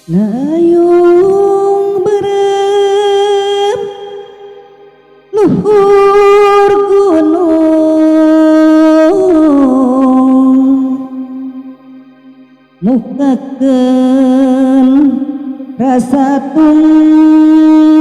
Layung beureum luhur gunung, mukakeun rasa tunggara.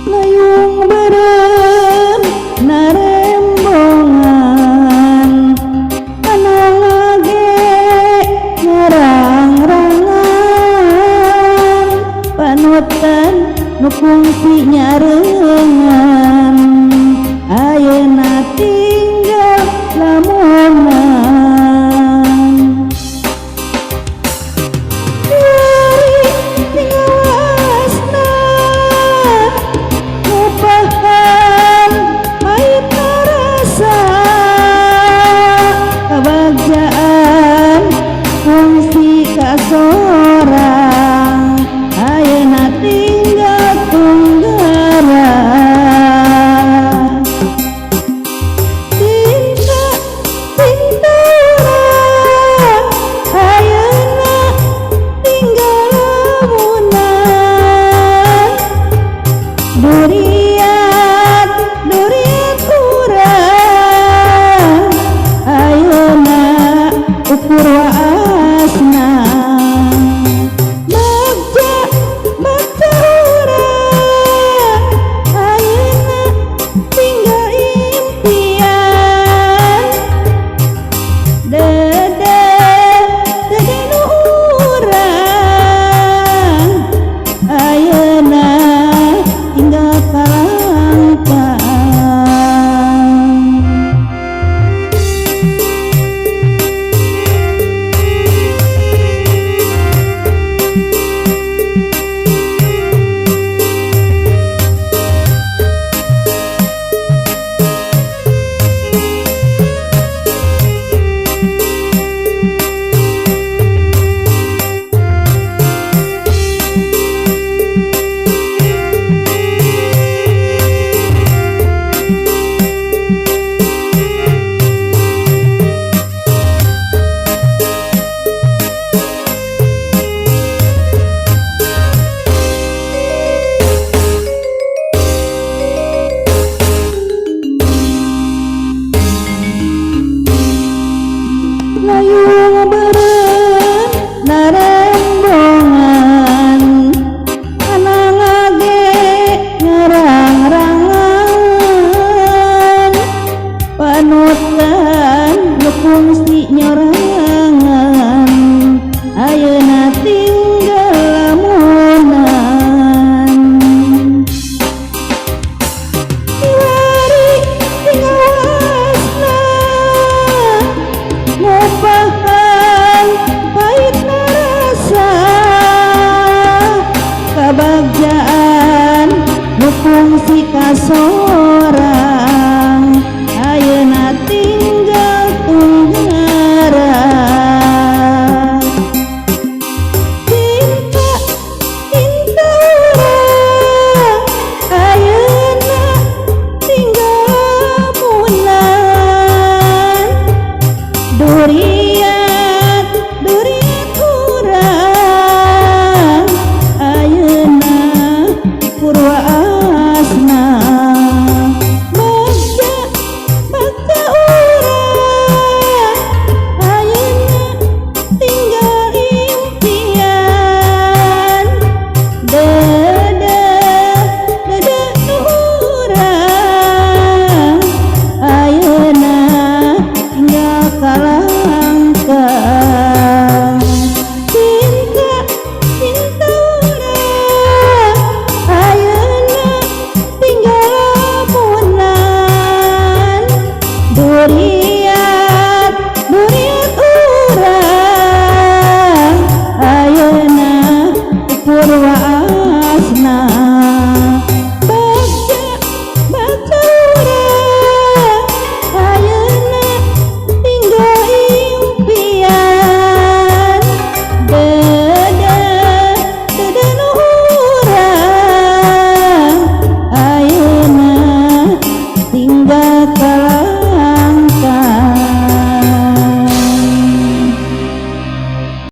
Layung beureum narembongan, panonga ge ngarang-rangan, panutan nu kungsi nyarengan, ayeuna tinggal lamunan. Kiwari tingawasna, ngupahan pahitna rasa, kabagjaan kungsi kasorang, ayeuna tinggal tunggara. Cinta cinta urang, ayeuna tinggal lamunan. Duriat duriat urang, ayeuna ukur waasna. Bagja bagja urang, ayeuna tinggal impian. Dede dede nu urang, ayeuna tinggal kalangkang. Layung beureum narembongan, panonga ge ngarang-rangan, panutan nu kungsi nyorangan, ayeuna tinggal lamunan. Kiwari tingawasna, ngupahan pahitna rasa, kabagjaan nu kungsi kasorang.